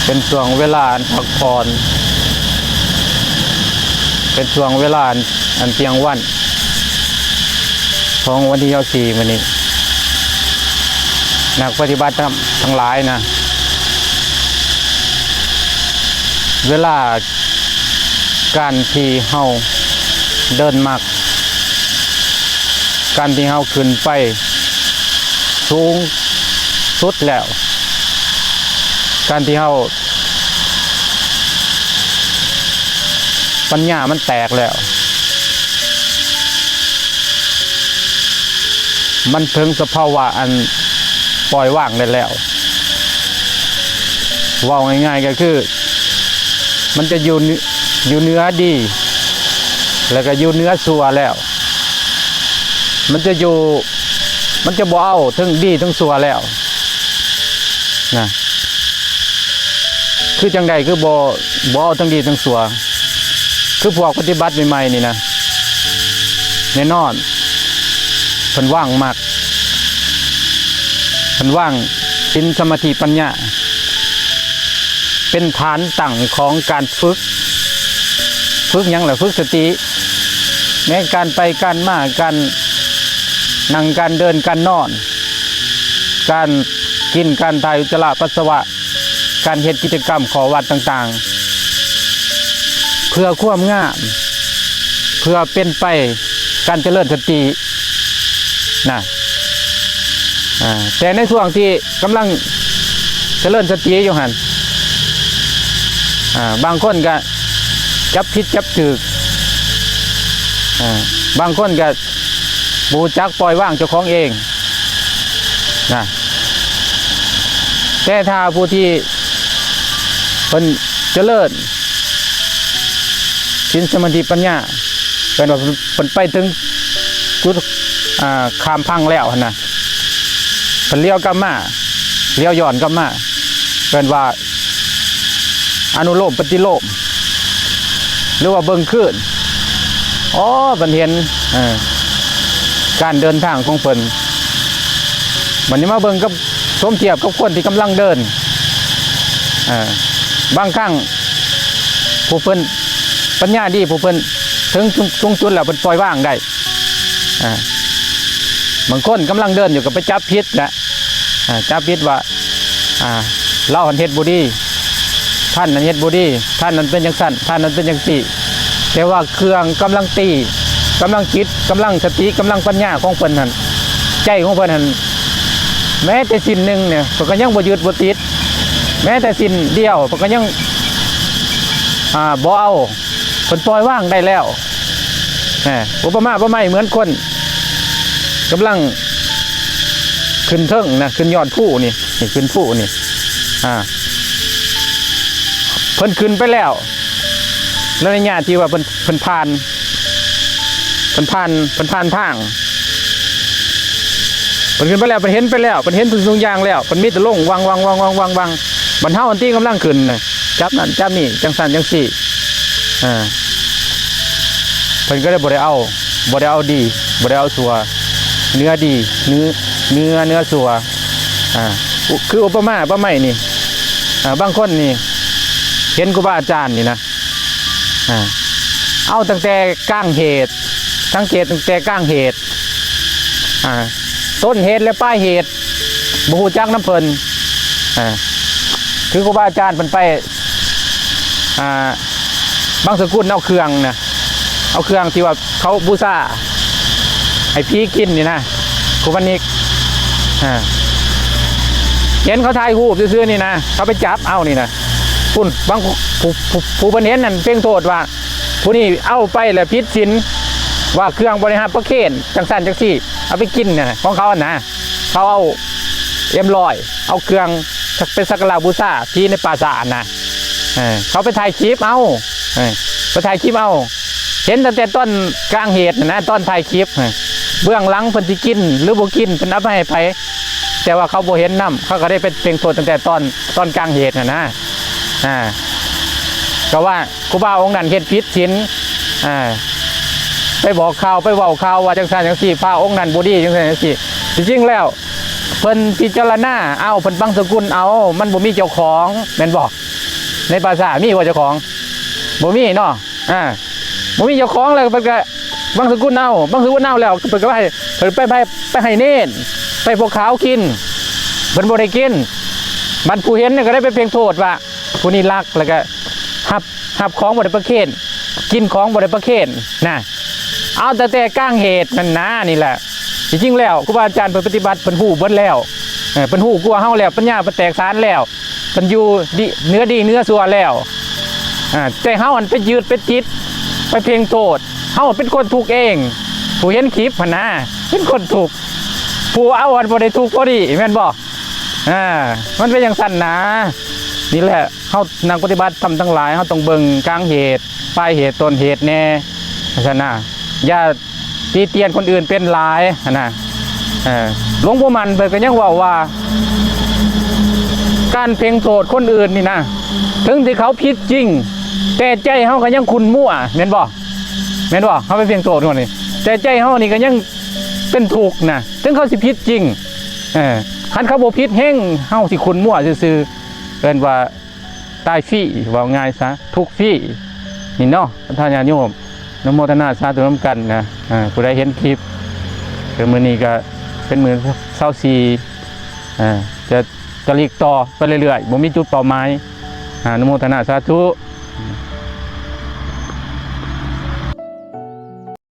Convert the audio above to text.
ເປັນຊ່ວງເວລາອັນພັກຜ່ອນ, ເປັນຊ່ວງເວລາອັນ ອັນທ່ຽງວັນຂອງວັນທີຊາວສີ່ມື້ນີ້. ນັກປະຕິບັດທຳທັງຫຼາຍນະ, ເວລາການທີ່ເຮົາເດີນມັກ ການທີ່ເຮົາຂຶ້ນໄປສູງສຸດແລ້ວ, ການທີ່ເຮົາປັນຍາມັນແຕກແລ້ວ, ມັນເຖິງສະພາວະອັນປ່ອຍວາງໄດ້ແລ້ວ. ເວົ້າງ່າຍໆກໍຄື ມັນຈະຢູ່ເໜືອ ຢູ່ເໜືອດີ ແລ້ວກໍຢູ່ເໜືອຊົ່ວແລ້ວ. ມັນຈະຢູ່ ມັນຈະບໍ່ເອົາເທິງດີເທິງຊົ່ວແລ້ວນະ. ຄືຈັ່ງໃດ ຄືບໍ່ ບໍ່ເອົາເທິງດີເທິງຊົ່ວ? ຄືພວກປະຕິບັດໃໝ່ໆນີ້ນະ, ແນ່ນອນ ເພິ່ນວາງມັກ, ເພິ່ນວາງສິນ ສະມາທິ ປັນຍາ ເປັນຖານຕັ້ງຂອງການຝຶກ. ຝຶກຫຍັງລະ? ຝຶກສະຕິ ໃນການໄປການມາ, ການນັ່ງ, ການເດີນ, ການນອນ, ການກິນ, ການຖ່າຍອຸດຈະລະປັດສະວະ, ການເຮັດກິດຈະກຳຂໍ້ວັດຕ່າງໆ ເພື່ອຄວາມງາມ, ເພື່ອເປັນໄປການຈະເລີນສະຕິນະ. ອາ ແຕ່ໃນຊ່ວງທີ່ກຳລັງຈະເລີນສະຕິຢູ່ຫັ້ນ ອາ ບາງຄົນກໍຈັບຜິດຈັບຖືກ, ອາ ບາງຄົນກໍບໍ່ຮູ້ຈັກປ່ອຍວາງເຈົ້າຂອງເອງນະ. ແຕ່ຖ້າຜູ້ທີ່ເພິ່ນຈະເລີນສິນ ສະມາທິ ປັນຍາ ເພິ່ນວ່າເພິ່ນໄປເຖິງຈຸດ ອາ ຂ້າມພັງແລ້ວຫັ້ນນະ, ເພິ່ນລ້ຽວກັບມາ, ລ້ຽວຍ້ອນກັບມາ, ເພິ່ນວ່າອະນຸໂລມປະຕິໂລມ ຫຼືວ່າເບິ່ງຄືນ. ອໍ ເພິ່ນເຫັນ ເອີ ການເດີນທາງຂອງເພິ່ນ, ບັດນີ້ມາເບິ່ງກັບ ສົມທຽບກັບຄົນທີ່ກຳລັງເດີນ. ເອີ ບາງຄັ້ງຜູ້ເພິ່ນປັນຍາດີ, ຜູ້ເພິ່ນເຖິງສູງ ສູງສຸດແລ້ວ ເພິ່ນປ່ອຍວາງໄດ້. ເອີ ບາງຄົນກຳລັງເດີນຢູ່ກໍໄປຈັບຜິດແຫຼະ, ເອີ ຈັບຜິດວ່າ ອ່າ ລາວຫັ້ນເຮັດບໍ່ດີ, ທ່ານນັ້ນເຮັດບໍ່ດີ, ທ່ານນັ້ນເປັນຈັ່ງຊັ້ນ, ທ່ານນັ້ນເປັນຈັ່ງຊີ້. ແຕ່ວ່າເຄື່ອງກຳລັງຕີ, ກຳລັງຈິດ, ກຳລັງສະຕິ, ກຳລັງປັນຍາຂອງເພິ່ນຫັ້ນ, ໃຈຂອງເພິ່ນຫັ້ນ, ແມ້ແຕ່ສິ້ນໜຶ່ງນີ້ ເພິ່ນກໍຍັງບໍ່ຍຶດບໍ່ຕິດ, ແມ້ແຕ່ສິ້ນດຽວ ເພິ່ນກໍຍັງ ອ່າ ບໍ່ເອົາ, ເພິ່ນປ່ອຍວາງໄດ້ແລ້ວ. ອາ ອຸປະມາປະໄມເໝືອນຄົນກຳລັງຂຶ້ນເທິງນະ, ຂຶ້ນຍອດພູນີ້, ນີ້ຂຶ້ນພູນີ້, ອາ ເພິ່ນຂຶ້ນໄປແລ້ວ ໃນໄລຍະທີ່ວ່າເພິ່ນ ເພິ່ນຜ່ານ ເພິ່ນຜ່ານ ເພິ່ນຜ່ານທາງ, ເພິ່ນຂຶ້ນໄປແລ້ວ, ເພິ່ນເຫັນໄປແລ້ວ, ເພິ່ນເຫັນທຸກສິ່ງທຸກຢ່າງແລ້ວ, ເພິ່ນມີແຕ່ລົງວັງໆໆໆໆ. ບັດເຮົາອັນຕິກຳລັງຂຶ້ນນະ, ຈັບນັ້ນຈັບນີ້, ຈັ່ງຊັ້ນຈັ່ງຊີ້, ເອີ ເພິ່ນກໍເລີຍບໍ່ໄດ້ເອົາ, ບໍ່ໄດ້ເອົາດີ, ບໍ່ໄດ້ເອົາຊົ່ວ, ເໜືອດີ, ເໜືອ ເໜືອ ເໜືອຊົ່ວ. ອ່າ ຄືອຸປະມາປະໄມນີ້, ອ່າ ບາງຄົນນີ້ເຫັນຄູບາອາຈານນີ້ນະ, ອ່າ ເອົາຕັ້ງແຕ່ກາງເຫດ, ສັງເກດຕັ້ງແຕ່ກາງເຫດ, ອ່າ ຕົ້ນເຫດ ແລະ ປາຍເຫດ ບໍ່ຮູ້ຈັກນຳເພິ່ນ. ອ່າ ຄືຄູບາອາຈານເພິ່ນໄປ ອ່າ ບັງສະກຸນເອົາເຄື່ອງນະ, ເອົາເຄື່ອງທີ່ວ່າເຂົາບູຊາໃຫ້ຜີກິນນີ້ນະ, ຄູບານິກ, ອ່າ ເຫັນເຂົາຖ່າຍຮູບຊື່ໆນີ້ນະ, ເຂົາໄປຈັບເອົານີ້ນະ. ພຸ້ນ ບາງຜູ້ ຜູ້ ຜູ້ເພິ່ນເຫັນນັ້ນເພງໂທດວ່າ ຜູ້ນີ້ເອົາໄປແລ້ວຜິດສິນ, ວ່າເຄື່ອງບໍລິຫານປະເຄນ ຈັ່ງຊັ້ນຈັ່ງຊີ້, ເອົາໄປກິນນະ ຂອງເຂົາຫັ້ນນະ. ເຂົາເອົາເອັມຮ້ອຍ ເອົາເຄື່ອງໄປສັກກາລະບູຊາຜີໃນປ່າຊ້ານະ, ເອີ ເຂົາໄປຖ່າຍຄລິບເອົາ, ເອີ ໄປຖ່າຍຄລິບເອົາ, ເຫັນຕັ້ງແຕ່ຕອນກາງເຫດນະ, ຕອນຖ່າຍຄລິບ, ເບື້ອງຫຼັງເພິ່ນຊິກິນ ຫຼື ບໍ່ກິນ, ເພິ່ນເອົາໄປໃຫ້ໃຜ, ແຕ່ວ່າເຂົາບໍ່ເຫັນນຳ, ເຂົາກໍໄດ້ໄປເພງໂທດຕັ້ງແຕ່ຕອນ ຕອນກາງເຫດຫັ້ນນະ. ອ່າ ກໍວ່າຄູບາອົງນັ້ນເຮັດຜິດສິນ, ອ່າ ໄປບອກຂ່າວ ໄປເວົ້າຂ່າວວ່າຈັ່ງຊັ້ນຈັ່ງຊີ້, ພະອົງນັ້ນບໍ່ດີ ຈັ່ງຊັ້ນຈັ່ງຊີ້. ທີ່ຈິງແລ້ວເພິ່ນພິຈາລະນາເອົາ, ເພິ່ນບັງສະກຸນເອົາ, ມັນບໍ່ມີເຈົ້າຂອງ, ແມ່ນບໍ່? ໃນປ່າຊ້າມີບໍ່ເຈົ້າຂອງ? ບໍ່ມີເນາະ. ອ່າ ບໍ່ມີເຈົ້າຂອງແລ້ວເພິ່ນກໍບັງສະກຸນເອົາ, ບັງສະກຸນເອົາແລ້ວເພິ່ນກໍໃຫ້ ເພິ່ນໄປ ໄປ ໄປໃຫ້ເນນ, ໄປພວກຂາວກິນ, ເພິ່ນບໍ່ໄດ້ກິນ. ບັດຜູ້ເຫັນນີ້ກໍໄດ້ໄປເພ່ງໂທດວ່າ ຜູ້ນີ້ລັກ ແລ້ວກໍຮັບ ຮັບຂອງບໍ່ໄດ້ປະເຄນ, ກິນຂອງບໍ່ໄດ້ປະເຄນນະ. ເອົາແຕ່ ແຕ່ກາງເຫດນັ້ນນາ ນີ້ແຫຼະ. ທີ່ຈິງແລ້ວ ຄູບາອາຈານເພິ່ນປະຕິບັດ ເພິ່ນຮູ້ເບິດແລ້ວ, ເອີ ເພິ່ນຮູ້ກວ່າເຮົາແລ້ວ, ປັນຍາເພິ່ນແຕກສານແລ້ວ, ເພິ່ນຢູ່ດີ ເໜືອດີເໜືອຊົ່ວແລ້ວ. ອ່າ ແຕ່ເຮົາຫັ້ນໄປຍຶດໄປຕິດ ໄປເພ່ງໂທດ, ເຮົາເປັນຄົນທຸກເອງ. ຜູ້ເຫັນຄລິບຫັ້ນນາ ເປັນຄົນທຸກ, ຜູ້ເອົາຫັ້ນບໍ່ໄດ້ທຸກພໍດີ ແມ່ນບໍ່? ອ່າ ມັນເປັນຈັ່ງຊັ້ນນາ. ນີ້ແຫຼະ ເຮົານັກປະຕິບັດທຳທັງຫຼາຍ ເຮົາຕ້ອງເບິ່ງກາງເຫດ ປາຍເຫດ ຕົ້ນເຫດແດ່ ວ່າຊັ້ນນາ. ຢ່າຕິຕຽນຄົນອື່ນເປັນຫຼາຍຫັ້ນນະ. ເອີ ຫຼວງປູ່ໝັ່ນເພິ່ນກໍຍັງເວົ້າວ່າ ການເພ່ງໂທດຄົນອື່ນນີ້ນະ ເຖິງທີ່ເຂົາຜິດຈິງ ແຕ່ໃຈເຮົາກໍຍັງຂຸ່ນມົວ ແມ່ນບໍ່? ແມ່ນບໍ່? ເຮົາໄປເພ່ງໂທດຄົນນີ້ ແຕ່ໃຈເຮົານີ້ກໍຍັງເປັນທຸກນະ ເຖິງເຂົາຊິຜິດຈິງ. ເອີ ຄັນເຂົາບໍ່ຜິດແຮງ ເຮົາຊິຂຸ່ນມົວຊື່ໆ ເອີ້ນວ່າ ຕາຍຟຣີ ເວົ້າງ່າຍຊະ ທຸກຟຣີນີ້ເນາະ. ທ່ານຍາດໂຍມ ອະນຸໂມທະນາສາທຸນຳກັນນະ. ອ່າ ຜູ້ໃດເຫັນຄລິບ ຄືມື້ນີ້ກໍເປັນມື້ຊາວສີ່ ອ່າ ຈະ ຈະຫຼີກຕໍ່ໄປເລື້ອຍໆ ບໍ່ມີຈຸດເປົ້າໝາຍ. ອະນຸໂມທະນາສາທຸ.